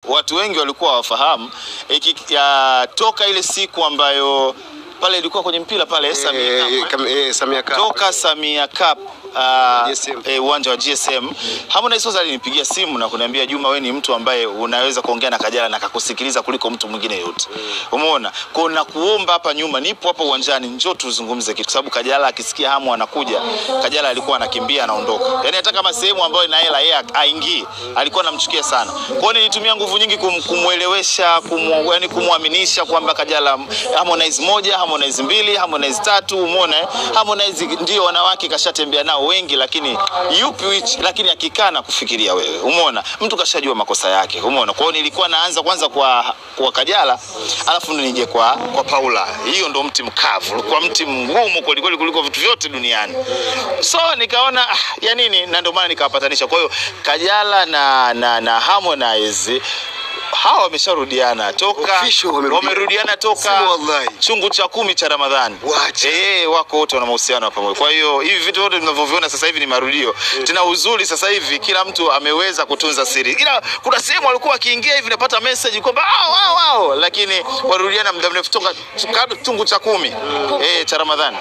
Watu wengi walikuwa wafahamu toka ile siku ambayo pale ilikuwa kwenye mpira pale Samia Cup, Samia Cup. Toka Samia Cup uwanja wa GSM, Harmonize alinipigia simu na kuniambia, Juma, wewe ni mtu ambaye unaweza kuongea na Kajala na akakusikiliza kuliko mtu mwingine yote. Umeona? Kwa na kuomba hapa nyuma, nipo hapa uwanjani, njoo tuzungumze kitu, kwa sababu Kajala akisikia hamu anakuja. Kajala alikuwa anakimbia anaondoka. Yaani hata kama sehemu ambayo ina hela yeye aingii, alikuwa anamchukia sana. Kwa hiyo nilitumia nguvu nyingi kumuelewesha, yaani kumuaminisha kwamba Kajala Harmonize 1, Harmonize 2, Harmonize 3, umeona? Harmonize ndio wanawake kashatembea nao wengi, lakini yupi which, lakini akikana kufikiria wewe, umeona, mtu kashajua makosa yake, umeona. Kwa hiyo nilikuwa naanza kwanza kwa Kajala, alafu nije kwa Paula. Hiyo ndo mti mkavu, kwa mti mgumu kweli kweli kuliko vitu vyote duniani. So nikaona ya nini, na ndio maana nikawapatanisha. Kwa hiyo Kajala na Harmonize hawa wamesharudiana toka, wamerudiana toka chungu cha 10 cha Ramadhani. Wako wote wana mahusiano pamoja. Kwa hiyo hivi vitu vyote tunavyoviona sasa hivi ni marudio. Tena uzuri sasa hivi kila mtu ameweza kutunza siri. Ila kuna sehemu walikuwa wakiingia hivi napata message kwamba au, lakini warudiana muda mrefu toka chungu cha 10 cha Ramadhani.